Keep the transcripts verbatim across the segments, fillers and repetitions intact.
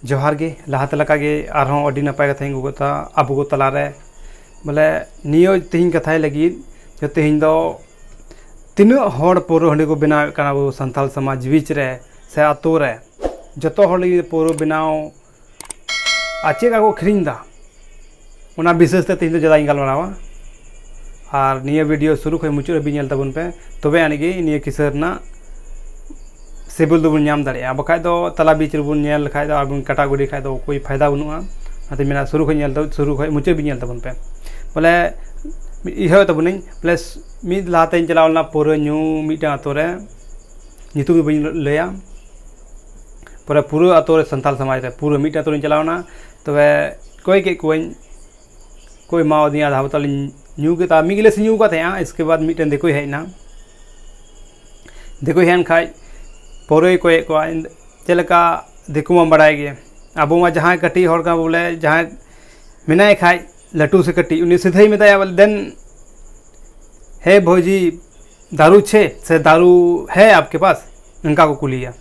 ᱡᱚᱦᱟᱨ ᱜᱮ, ᱞᱟᱦᱟᱛᱮ ᱞᱮᱠᱟᱜᱮ ᱟᱨᱦᱚᱸ ᱟᱹᱰᱤ ᱱᱟᱯᱟᱭ ᱠᱟᱛᱷᱟᱧ ᱟᱹᱜᱩ ᱠᱟᱫᱟ ᱟᱵᱚ ᱠᱚ ᱛᱟᱞᱟᱨᱮ᱾ ᱵᱚᱞᱮ, ᱱᱤᱭᱟᱹ ᱛᱮᱦᱮᱧ ᱠᱟᱛᱷᱟᱭ ᱞᱟᱹᱜᱤᱫ ᱡᱮ ᱛᱮᱦᱮᱧ ᱫᱚ ᱛᱤᱱᱟᱹᱜ ᱦᱚᱲ ᱯᱟᱹᱣᱨᱟᱹ ᱦᱟᱺᱰᱤ ᱠᱚ ᱵᱮᱱᱟᱣᱮᱫ ᱠᱟᱱᱟ ᱟᱵᱚ ᱥᱟᱱᱛᱟᱲ ᱥᱚᱢᱟᱡᱽ ᱵᱤᱪ ᱨᱮ ᱥᱮ ᱟᱛᱳ ᱨᱮ, ᱡᱚᱛᱚ ᱦᱚᱲ ᱞᱟᱹᱜᱤᱫ ᱯᱟᱹᱣᱨᱟᱹ ᱵᱮᱱᱟᱣ ᱟᱨ ᱪᱮᱫ ᱞᱮᱠᱟ ᱠᱚ ᱟᱹᱠᱷᱨᱤᱧ ᱮᱫᱟ, ᱚᱱᱟ ᱵᱤᱥᱮᱥ ᱛᱮ ᱛᱮᱦᱮᱧ ᱫᱚ ᱡᱟᱫᱟᱧ ᱜᱟᱞᱢᱟᱨᱟᱣᱟ᱾ ᱟᱨ ᱱᱤᱭᱟᱹ ᱵᱷᱤᱰᱤᱭᱳ ᱥᱩᱨᱩ ᱠᱷᱚᱱ ᱢᱩᱪᱟᱹᱫ ᱦᱟᱹᱵᱤᱡ ᱧᱮᱞ ᱛᱟᱵᱚᱱ ᱯᱮ, ᱛᱚᱵᱮ ᱟᱹᱱᱤᱡ ᱜᱮ ᱱᱤᱭᱟᱹ ᱠᱤᱥᱟᱹ ᱨᱮᱱᱟᱜ ᱥᱤᱵᱤᱞ ᱫᱚᱵᱚᱱ ᱧᱟᱢ ᱫᱟᱲᱮᱭᱟᱜᱼᱟ᱾ ᱵᱟᱠᱷᱟᱡ ᱫᱚ ᱛᱟᱞᱟ ᱵᱤᱪ ᱨᱮᱵᱚᱱ ᱧᱮᱞ ᱞᱮᱠᱷᱟᱡ ᱫᱚ ᱟᱨ ᱵᱚᱱ ᱠᱟᱴᱟ ᱜᱩᱰᱤ ᱠᱷᱟᱡ ᱫᱚ ᱠᱳᱭ ᱯᱷᱟᱭᱫᱟ ᱵᱟᱹᱱᱩᱜᱼᱟ᱾ ᱚᱱᱟᱛᱮᱧ ᱢᱮᱱᱟ, ᱥᱩᱨᱩ ᱠᱷᱚᱱ ᱧᱮᱞ ᱫᱚ, ᱥᱩᱨᱩ ᱠᱷᱚᱱ ᱢᱩᱪᱟᱹᱫ ᱦᱟᱹᱵᱤᱡ ᱧᱮᱞ ᱛᱟᱵᱚᱱ ᱯᱮ᱾ ᱵᱚᱞᱮ, ᱤᱭᱟᱹ ᱛᱟᱵᱚᱱᱟᱹᱧ, ᱵᱚᱞᱮ, ᱢᱤᱫ ᱞᱟᱦᱟᱛᱮᱧ ᱪᱟᱞᱟᱣ ᱞᱮᱱᱟ ᱯᱟᱹᱣᱨᱟᱹ ᱧᱩ ᱢᱤᱫᱴᱟᱝ ᱟᱛᱳ ᱨᱮ, ᱧᱩᱛᱩᱢ ᱫᱚ ᱵᱟᱹᱧ ᱞᱟᱹᱭᱟ᱾ ᱯᱚᱨᱮ ᱯᱩᱨᱟᱹ ᱟᱛᱳ ᱨᱮ ᱥᱟᱱᱛᱟᱲ ᱥᱚᱢᱟᱡᱽ ᱨᱮ ᱯᱩᱨᱟᱹ ᱢᱤᱫᱴᱟᱝ ᱟᱛᱳ ᱨᱤᱧ ᱪᱟᱞᱟᱣ ᱮᱱᱟ, ᱛᱚᱵᱮ ᱠᱚᱭ ᱠᱮᱫ ᱠᱚᱣᱟᱧ, ᱠᱚ ᱮᱢᱟᱣᱟᱫᱤᱧᱟ, ᱟᱫᱷᱟ ᱵᱳᱛᱚᱞᱤᱧ ᱧᱩ ᱠᱮᱫᱟ᱾ ᱢᱤᱫ ᱜᱤᱞᱟᱹᱥᱤᱧ ᱧᱩ ᱠᱟᱫ ᱛᱟᱦᱮᱸᱜᱼᱟ, ᱤᱥᱠᱮ ᱵᱟᱫᱽ ᱢᱤᱫᱴᱮᱱ ᱫᱤᱠᱩᱭ ᱦᱮᱡ ᱮᱱᱟ᱾ ᱫᱤᱠᱩᱭ ᱦᱮᱡ ᱮᱱ ᱠᱷᱟᱡ ᱯᱟᱹᱣᱨᱟᱹᱭ ᱠᱚᱭᱮᱫ ᱠᱚᱣᱟ᱾ ᱪᱮᱫ ᱞᱮᱠᱟ ᱫᱤᱠᱩ ᱢᱟ ᱵᱟᱲᱟᱭ ᱜᱮ, ᱟᱵᱚ ᱢᱟ ᱡᱟᱦᱟᱸᱭ ᱠᱟᱹᱴᱤᱡ ᱦᱚᱲ ᱠᱟᱱᱟ ᱵᱚᱞᱮ, ᱡᱟᱦᱟᱸᱭ ᱢᱮᱱᱟᱭ ᱠᱷᱟᱡ ᱞᱟᱹᱴᱩ ᱥᱮ ᱠᱟᱹᱴᱤᱡ, ᱩᱱᱤ ᱥᱤᱫᱷᱟᱹᱭ ᱢᱮᱛᱟᱭᱟ ᱵᱚᱞᱮ, "ᱫᱮᱱ ᱦᱮ ᱵᱷᱟᱹᱡᱤ, ᱫᱟᱨᱩ ᱪᱷᱮ ᱥᱮ ᱫᱟᱨᱩ ᱦᱮ ᱟᱯᱠᱮ ᱯᱟᱥ?" ᱱᱚᱝᱠᱟ ᱠᱚ ᱠᱩᱞᱤᱭᱮᱭᱟ᱾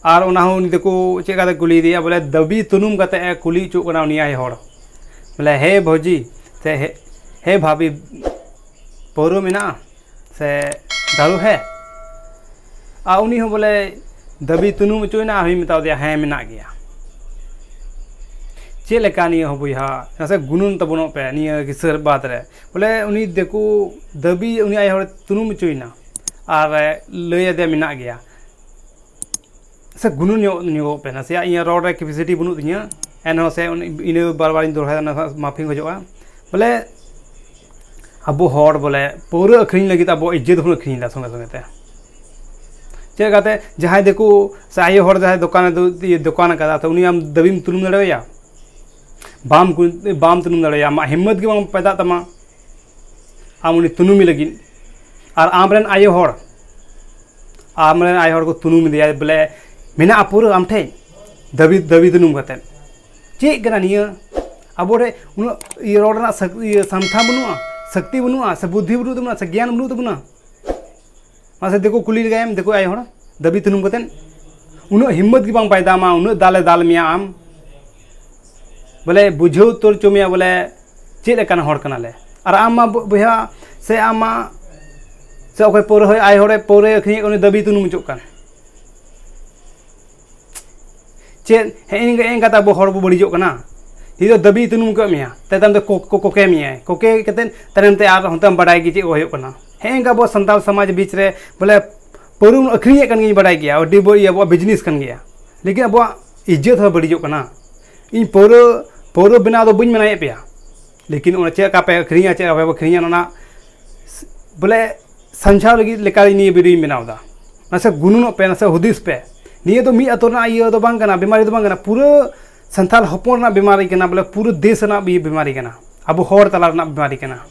ᱟᱨ ᱚᱱᱟ ᱦᱚᱸ ᱩᱱᱤ ᱫᱚᱠᱚ ᱪᱮᱫ ᱠᱟᱛᱮ ᱠᱩᱞᱤᱭᱮᱫᱮᱭᱟ, ᱵᱚᱞᱮ ᱫᱟᱹᱵᱤ ᱛᱩᱱᱩᱢ ᱠᱟᱛᱮ ᱮ ᱠᱩᱞᱤ ᱦᱚᱪᱚᱜ ᱠᱟᱱᱟ ᱩᱱᱤ ᱟᱭᱳ ᱦᱚᱲ, ᱵᱚᱞᱮ, "ᱦᱮ ᱵᱷᱟᱹᱡᱤ ᱥᱮ ᱦᱮ, ᱦᱮ ᱵᱷᱟᱵᱤ, ᱯᱟᱹᱣᱨᱟᱹ ᱢᱮᱱᱟᱜᱼᱟ ᱥᱮ ᱫᱟᱨᱩ ᱦᱮ?" ᱟᱨ ᱩᱱᱤ ᱦᱚᱸ ᱵᱚᱞᱮ ᱫᱟᱹᱵᱤ ᱛᱩᱱᱩᱢ ᱦᱚᱪᱚᱭᱮᱱᱟ, ᱟᱨ ᱦᱚᱸᱧ ᱢᱮᱛᱟ ᱫᱮᱭᱟ, "ᱦᱮᱸ, ᱢᱮᱱᱟᱜ ᱜᱮᱭᱟ᱾" ᱪᱮᱫ ᱞᱮᱠᱟ ᱱᱤᱭᱟᱹ ᱦᱚᱸ ᱵᱚᱭᱦᱟ, ᱱᱟᱥᱮ ᱜᱩᱱᱟᱹᱱ ᱛᱟᱵᱚᱱᱚᱜ ᱯᱮ ᱱᱤᱭᱟᱹ ᱠᱤᱥᱟᱹᱨ ᱵᱟᱫᱽ ᱨᱮ᱾ ᱵᱚᱞᱮ ᱩᱱᱤ ᱫᱤᱠᱩ ᱫᱟᱹᱵᱤ ᱩᱱᱤ ᱟᱭᱳ ᱦᱚᱲ ᱛᱩᱱᱩᱢ ᱦᱚᱪᱚᱭᱮᱱᱟ ᱟᱨ ᱞᱟᱹᱭ ᱟᱫᱮᱭᱟ ᱢᱮᱱᱟᱜ ᱜᱮᱭᱟ᱾ ᱥᱮ ᱜᱩᱱᱟᱹᱱ ᱧᱚᱜ, ᱧᱚᱜᱚᱜ ᱯᱮ, ᱱᱟᱥᱮᱭᱟᱜ ᱤᱧᱟᱹᱜ ᱨᱚᱲ ᱨᱮ capacity ᱵᱟᱹᱱᱩᱜ ᱛᱤᱧᱟᱹ, ᱮᱱᱦᱚᱸ ᱥᱮ ᱩᱱᱤ, ᱤᱱᱟᱹ ᱵᱟᱨ ᱵᱟᱨᱤᱧ ᱫᱚᱦᱲᱟᱭᱟ, ᱚᱱᱟ ᱥᱟᱶ ᱢᱟᱯᱷᱤᱧ ᱠᱷᱚᱡᱚᱜᱼᱟ᱾ ᱵᱚᱞᱮ ᱟᱵᱚ ᱦᱚᱲ ᱵᱚᱞᱮ ᱯᱟᱹᱣᱨᱟᱹ ᱟᱹᱠᱷᱨᱤᱧ ᱞᱟᱹᱜᱤᱫ ᱟᱵᱚ ᱤᱡᱽᱡᱚᱛ ᱵᱚᱱ ᱟᱹᱠᱷᱨᱤᱧ ᱮᱫᱟ ᱥᱚᱸᱜᱮ ᱥᱚᱸᱜᱮ ᱛᱮ᱾ ᱪᱮᱫ ᱞᱮᱠᱟᱛᱮ ᱡᱟᱦᱟᱸᱭ ᱫᱤᱠᱩ ᱥᱮ ᱟᱭᱳ ᱦᱚᱲ ᱡᱟᱦᱟᱸᱭ ᱫᱚᱠᱟᱱ ᱨᱮ ᱫᱩ-, ᱤᱭᱟᱹ ᱫᱚᱠᱟᱱ ᱟᱠᱟᱫᱟ, ᱛᱚ ᱩᱱᱤ ᱟᱢ ᱫᱟᱹᱵᱤᱢ ᱛᱩᱱᱩᱢ ᱫᱟᱲᱮᱣᱟᱭᱟ? ᱵᱟᱢ ᱠᱩ-, ᱵᱟᱢ ᱛᱩᱱᱩᱢ ᱫᱟᱲᱮᱣᱟᱭᱟ, ᱟᱢᱟᱜ ᱦᱤᱢᱢᱚᱛ ᱜᱮ ᱵᱟᱝ ᱯᱟᱭᱫᱟᱜ ᱛᱟᱢᱟ ᱟᱢ ᱩᱱᱤ ᱛᱩᱱᱩᱢᱤ ᱞᱟᱹᱜᱤᱫ᱾ ᱟᱨ ᱟᱢᱨᱮᱱ ᱟᱭᱳ ᱦᱚᱲ, ᱟᱢᱨᱮᱱ ᱟᱭᱳ ᱦᱚᱲ ᱠᱚ ᱛᱩᱱᱩᱢ ᱤᱫᱤᱭᱟ, ᱵᱚᱞᱮ ᱢᱮᱱᱟᱜᱼᱟ ᱯᱩᱨᱟᱹ ᱟᱢ ᱴᱷᱮᱱ ᱫᱟᱹᱵᱤ, ᱫᱟᱹᱵᱤ ᱛᱩᱱᱩᱢ ᱠᱟᱛᱮᱫ᱾ ᱪᱮᱫ ᱠᱟᱱᱟ ᱱᱤᱭᱟᱹ? ᱟᱵᱚ ᱨᱮ ᱩᱱᱟᱹᱜ ᱤᱭᱟᱹ ᱨᱚᱲ ᱨᱮᱱᱟᱜ ᱥᱟᱠ-, ᱤᱭᱟᱹ ᱥᱟᱢᱛᱷᱟ ᱵᱟᱹᱱᱩᱜᱼᱟ, ᱥᱚᱠᱛᱤ ᱵᱟᱹᱱᱩᱜᱼᱟ, ᱥᱮ ᱵᱩᱫᱽᱫᱷᱤ ᱵᱟᱹᱱᱩᱜ ᱛᱟᱵᱚᱱᱟ, ᱥᱮ ᱜᱮᱭᱟᱱ ᱵᱟᱹᱱᱩᱜ ᱛᱟᱵᱚᱱᱟ᱾ ᱢᱟᱥᱮ ᱫᱤᱠᱩ ᱠᱩᱞᱤ ᱞᱮᱜᱟᱭᱮᱢ, ᱫᱤᱠᱩ ᱟᱭᱳ ᱦᱚᱲ ᱫᱟᱹᱵᱤ ᱛᱩᱱᱩᱢ ᱠᱟᱛᱮᱫ, ᱩᱱᱟᱹᱜ ᱦᱤᱢᱢᱚᱛ ᱜᱮ ᱵᱟᱝ ᱯᱟᱭᱫᱟ ᱟᱢᱟ, ᱩᱱᱟᱹᱜ ᱫᱟᱞᱮ ᱫᱟᱞ ᱢᱮᱭᱟ ᱟᱢ, ᱵᱚᱞᱮ ᱵᱩᱡᱷᱟᱹᱣ ᱩᱛᱟᱹᱨ ᱦᱚᱪᱚ ᱢᱮᱭᱟ ᱵᱚᱞᱮ ᱪᱮᱫ ᱞᱮᱠᱟᱱ ᱦᱚᱲ ᱠᱟᱱᱟᱞᱮ᱾ ᱟᱨ ᱟᱢ ᱢᱟ ᱵᱚ-, ᱵᱚᱭᱦᱟ, ᱥᱮ ᱟᱢ ᱢᱟ, ᱥᱮ ᱚᱠᱚᱭ ᱯᱟᱹᱣᱨᱟᱹ ᱦᱚᱭ ᱟᱭ ᱦᱚᱲᱮ ᱯᱟᱹᱣᱨᱟᱹᱭ ᱟᱹᱠᱷᱨᱤᱧᱮᱫ, ᱩᱱᱤ ᱫᱟᱹᱵᱤ ᱛᱩᱱᱩᱢ ᱦᱚᱪᱚᱜ ᱠᱟᱱ᱾ ᱪᱮᱫ ᱦᱮᱸ ᱤᱱᱠᱟ ᱤᱱᱠᱟᱛᱮ ᱟᱵᱚ ᱦᱚᱲ ᱵᱚ ᱵᱟᱹᱲᱤᱡᱚᱜ ᱠᱟᱱᱟ? ᱱᱤᱭᱟᱹ ᱫᱚ ᱫᱟᱹᱵᱤ ᱛᱩᱱᱩᱢ ᱠᱟᱜ ᱢᱮᱭᱟ, ᱛᱟᱭᱚᱢ ᱛᱮ ᱠᱚ-, ᱠᱚ-, ᱠᱚᱠᱮ ᱢᱮᱭᱟᱭ, ᱠᱚᱠᱮ ᱠᱟᱛᱮ ᱛᱟᱭᱚᱢ ᱛᱮ ᱟᱨ ᱦᱚᱸᱛᱮᱢ ᱵᱟᱰᱟᱭ ᱜᱮ ᱪᱮᱫ ᱠᱚ ᱦᱩᱭᱩᱜ ᱠᱟᱱᱟ᱾ ᱦᱮᱸ ᱤᱱᱠᱟ ᱟᱵᱚ ᱥᱟᱱᱛᱟᱲ ᱥᱚᱢᱟᱡᱽ ᱵᱤᱪ ᱨᱮ ᱵᱚᱞᱮ ᱯᱟᱹᱣᱨᱟᱹ ᱟᱹᱠᱷᱨᱤᱧᱮᱫ ᱠᱟᱱ ᱜᱤᱭᱟᱹᱧ ᱵᱟᱰᱟᱭ ᱜᱮᱭᱟ, ᱟᱹᱰᱤ ᱵᱟᱹᱲᱤᱡ ᱟᱵᱚᱣᱟᱜ business ᱠᱟᱱ ᱜᱮᱭᱟ, ᱞᱮᱠᱤᱱ ᱟᱵᱚᱣᱟᱜ ᱤᱡᱽᱡᱚᱛ ᱦᱚᱸ ᱵᱟᱹᱲᱤᱡᱚᱜ ᱠᱟᱱᱟ᱾ ᱤᱧ ᱯᱟᱹᱣᱨᱟᱹ, ᱯᱟᱹᱣᱨᱟᱹ ᱵᱮᱱᱟᱣ ᱫᱚ ᱵᱟᱹᱧ ᱢᱟᱱᱟᱭᱮᱫ ᱯᱮᱭᱟ, ᱞᱮᱠᱤᱱ ᱚᱱᱟ ᱪᱮᱫ ᱞᱮᱠᱟ ᱯᱮ ᱟᱹᱠᱷᱨᱤᱧᱟ, ᱪᱮᱫ ᱞᱮᱠᱟ ᱯᱮ ᱟᱹᱠᱷᱨᱤᱧᱟ, ᱚᱱᱟ ᱵᱚᱞᱮ ᱥᱟᱢᱡᱷᱟᱣ ᱞᱟᱹᱜᱤᱫ ᱞᱮᱠᱟ ᱱᱤᱭᱟᱹ video ᱧ ᱵᱮᱱᱟᱣ ᱮᱫᱟ᱾ ᱱᱟᱥᱮ ᱜᱩᱱᱟᱹᱱᱚᱜ ᱯᱮ, ᱱᱟᱥᱮ ᱦᱩᱫᱤᱥ ᱯᱮ᱾ ᱱᱤᱭᱟᱹ ᱫᱚ ᱢᱤᱫ ᱟᱛᱳ ᱨᱮᱱᱟᱜ ᱤᱭᱟᱹ ᱫᱚ ᱵᱟᱝ ᱠᱟᱱᱟ, ᱵᱤᱢᱟᱨᱤ ᱫᱚ ᱵᱟᱝ ᱠᱟᱱᱟ, ᱯᱩᱨᱟᱹ ᱥᱟᱱᱛᱟᱲ ᱦᱚᱯᱚᱱ ᱨᱮᱱᱟᱜ ᱵᱤᱢᱟᱨᱤ ᱠᱟᱱᱟ, ᱵᱚᱞᱮ ᱯᱩᱨᱟᱹ ᱫᱮᱥ ᱨᱮᱱᱟᱜ ᱵᱤ-, ᱵᱤᱢᱟᱨᱤ ᱠᱟᱱᱟ, ᱟᱵᱚ ᱦᱚᱲ ᱛᱟᱞᱟ ᱨᱮᱱᱟᱜ ᱵᱤᱢᱟᱨᱤ ᱠᱟᱱᱟ᱾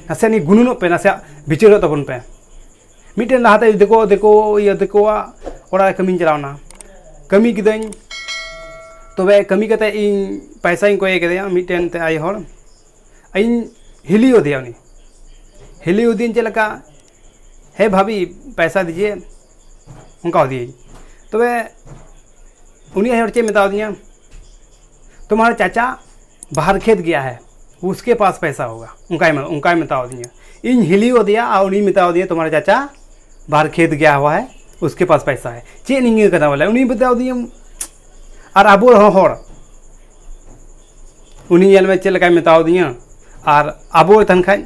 ᱱᱟᱥᱮ ᱱᱤᱭᱟᱹ ᱜᱩᱱᱟᱹᱱᱚᱜ ᱯᱮ, ᱱᱟᱥᱮᱭᱟᱜ ᱵᱤᱪᱟᱹᱨᱚᱜ ᱛᱟᱵᱚᱱ ᱯᱮ᱾ ᱢᱤᱫᱴᱮᱱ ᱞᱟᱦᱟᱛᱮ ᱫᱤᱠᱩ, ᱫᱤᱠᱩ, ᱤᱭᱟᱹ, ᱫᱤᱠᱩᱣᱟᱜ ᱚᱲᱟᱜ ᱨᱮ ᱠᱟᱹᱢᱤᱧ ᱪᱟᱞᱟᱣᱱᱟ, ᱠᱟᱹᱢᱤ ᱠᱤᱫᱟᱹᱧ, ᱛᱚᱵᱮ ᱠᱟᱹᱢᱤ ᱠᱟᱛᱮ ᱤᱧ ᱯᱟᱭᱥᱟᱧ ᱠᱚᱭ ᱠᱮᱫᱮᱭᱟ ᱢᱤᱫᱴᱮᱱ ᱛᱮ ᱟᱭᱳ ᱦᱚᱲ, ᱤᱧ ᱦᱤᱞᱤ ᱟᱫᱮᱭᱟ ᱩᱱᱤ᱾ ᱦᱤᱞᱤ ᱟᱫᱮᱭᱟᱹᱧ ᱪᱮᱫ ᱞᱮᱠᱟ, "ᱦᱮ ᱵᱷᱟᱵᱤ, ᱯᱟᱭᱥᱟ ᱫᱤᱡᱤᱭᱮ", ᱚᱱᱠᱟ ᱟᱫᱮᱭᱟᱹᱧ᱾ ᱛᱚᱵᱮ ᱩᱱᱤ ᱟᱭᱳ ᱦᱚᱲ ᱪᱮᱫ ᱢᱮᱛᱟᱣ ᱫᱤᱧᱟ, "ᱛᱳᱢᱟᱨ ᱪᱟᱪᱟ ᱵᱟᱦᱟᱨ ᱠᱷᱮᱛ ᱜᱮᱭᱟ ᱦᱮ, ᱩᱥᱠᱮ ᱯᱟᱥ ᱯᱟᱭᱥᱟ ᱦᱳᱜᱟ", ᱚᱱᱠᱟᱭ ᱢᱮ-, ᱚᱱᱠᱟᱭ ᱢᱮᱛᱟᱣ ᱫᱤᱧᱟ᱾ ᱤᱧ ᱦᱤᱞᱤ ᱟᱫᱮᱭᱟ ᱟᱨ ᱩᱱᱤ ᱢᱮᱛᱟᱣ ᱫᱤᱧᱟ, "ᱛᱳᱢᱟᱨ ᱪᱟᱪᱟ ᱵᱟᱦᱟᱨ ᱠᱷᱮᱛ ᱜᱮᱭᱟ ᱦᱩᱣᱟ ᱦᱮ, ᱩᱥᱠᱮ ᱯᱟᱥ ᱯᱟᱭᱥᱟ ᱦᱮ᱾" ᱪᱮᱫ ᱱᱤᱝᱜᱟᱹ ᱠᱟᱱᱟ ᱵᱚᱞᱮ, ᱩᱱᱤ ᱢᱮᱛᱟᱣ ᱫᱤᱧᱟ᱾ ᱟᱨ ᱟᱵᱚ ᱦᱚᱸ ᱦᱚᱲ, ᱩᱱᱤ ᱧᱮᱞ ᱢᱮ ᱪᱮᱫ ᱞᱮᱠᱟᱭ ᱢᱮᱛᱟᱣ ᱫᱤᱧᱟ᱾ ᱟᱨ ᱟᱵᱚ ᱛᱟᱦᱮᱱ ᱠᱷᱟᱡ,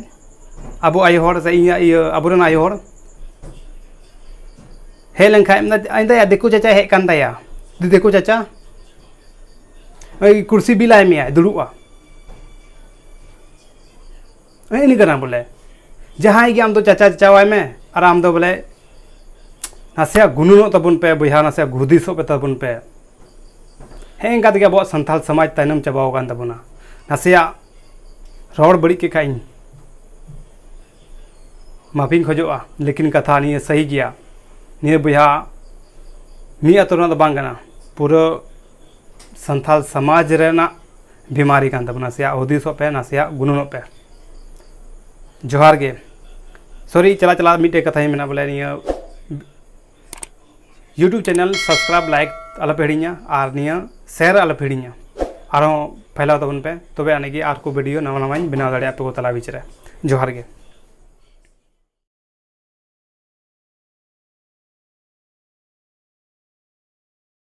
ᱟᱵᱚ ᱟᱭᱳ ᱦᱚᱲ ᱥᱮ ᱤᱧᱟᱹᱜ ᱤᱭᱟᱹ, ᱟᱵᱚᱨᱮᱱ ᱟᱭᱳ ᱦᱚᱲ ᱦᱮᱡ ᱞᱮᱱᱠᱷᱟᱡ, ᱢᱮᱱᱫᱟ, ᱢᱮᱱᱫᱟᱭᱟ, "ᱫᱤᱠᱩ ᱪᱟᱪᱟᱭ ᱦᱮᱡ ᱠᱟᱱ ᱛᱟᱭᱟ, ᱫᱤᱠᱩ ᱪᱟᱪᱟ ᱳᱭ ᱠᱩᱨᱥᱤ ᱵᱤᱞᱟᱭ ᱢᱮᱭᱟᱭ, ᱫᱩᱲᱩᱵᱼᱟ᱾" ᱦᱮᱸ, ᱤᱱᱟᱹ ᱠᱟᱱᱟ ᱵᱚᱞᱮ, ᱡᱟᱦᱟᱸᱭ ᱜᱮ ᱟᱢ ᱫᱚ ᱪᱟᱪᱟ ᱪᱟᱪᱟᱣᱟᱭ ᱢᱮ, ᱟᱨ ᱟᱢ ᱫᱚ ᱵᱚᱞᱮ ᱱᱟᱥᱮᱭᱟᱜ ᱜᱩᱱᱟᱹᱱᱚᱜ ᱛᱟᱵᱚᱱ ᱯᱮ ᱵᱚᱭᱦᱟ, ᱱᱟᱥᱮᱭᱟᱜ ᱦᱩᱫᱤᱥᱚᱜ ᱯᱮ ᱛᱟᱵᱚᱱ ᱯᱮ᱾ ᱦᱮᱸ, ᱤᱱᱠᱟ ᱛᱮᱜᱮ ᱟᱵᱚᱣᱟᱜ ᱥᱟᱱᱛᱟᱲ ᱥᱚᱢᱟᱡᱽ ᱛᱟᱭᱱᱚᱢ ᱪᱟᱵᱟᱣ ᱟᱠᱟᱱ ᱛᱟᱵᱚᱱᱟ᱾ ᱱᱟᱥᱮᱭᱟᱜ ᱨᱚᱲ ᱵᱟᱹᱲᱤᱡ ᱠᱮᱫ ᱠᱷᱟᱡ ᱤᱧ, ᱢᱟᱹᱯᱤᱧ ᱠᱷᱚᱡᱚᱜᱼᱟ, ᱞᱮᱠᱤᱱ ᱠᱟᱛᱷᱟ ᱱᱤᱭᱟᱹ ᱥᱟᱹᱦᱤ ᱜᱮᱭᱟ᱾ ᱱᱤᱭᱟᱹ ᱵᱚᱭᱦᱟ ᱢᱤᱫ ᱟᱹᱛᱩ ᱨᱮᱱᱟᱜ ᱫᱚ ᱵᱟᱝ ᱠᱟᱱᱟ, ᱯᱩᱨᱟᱹ ᱥᱟᱱᱛᱟᱲ ᱥᱚᱢᱟᱡᱽ ᱨᱮᱱᱟᱜ ᱵᱤᱢᱟᱨᱤ ᱠᱟᱱ ᱛᱟᱵᱚᱱᱟ᱾ ᱱᱟᱥᱮᱭᱟᱜ ᱦᱩᱫᱤᱥᱚᱜ ᱯᱮ, ᱱᱟᱥᱮᱭᱟᱜ ᱜᱩᱱᱟᱹᱱᱚᱜ ᱯᱮ᱾ ᱡᱚᱦᱟᱨ ᱜᱮ᱾ ᱥᱚᱨᱤ, ᱪᱟᱞᱟᱜ ᱪᱟᱞᱟᱜ ᱢᱤᱫᱴᱮᱡ ᱠᱟᱛᱷᱟᱧ ᱢᱮᱱᱟ ᱵᱚᱞᱮ, ᱱᱤᱭᱟᱹ YouTube channel subscribe, like ᱟᱞᱚᱯᱮ ᱦᱤᱲᱤᱧᱟ ᱟᱨ ᱱᱤᱭᱟᱹ share ᱟᱞᱚᱯᱮ ᱦᱤᱲᱤᱧᱟ᱾ ᱟᱨᱦᱚᱸ ᱯᱷᱮᱞᱟᱣ ᱛᱟᱵᱚᱱ ᱯᱮ, ᱛᱚᱵᱮ ᱟᱹᱱᱤᱡ ᱜᱮ ᱟᱨ ᱠᱚ video ᱱᱟᱣᱟ ᱱᱟᱣᱟᱧ ᱵᱮᱱᱟᱣ ᱫᱟᱲᱮᱭᱟᱜᱼᱟ ᱟᱯᱮ ᱠᱚ ᱛᱟᱞᱟ ᱵᱤᱪ ᱨᱮ᱾ ᱡᱚᱦᱟᱨ ᱜᱮ᱾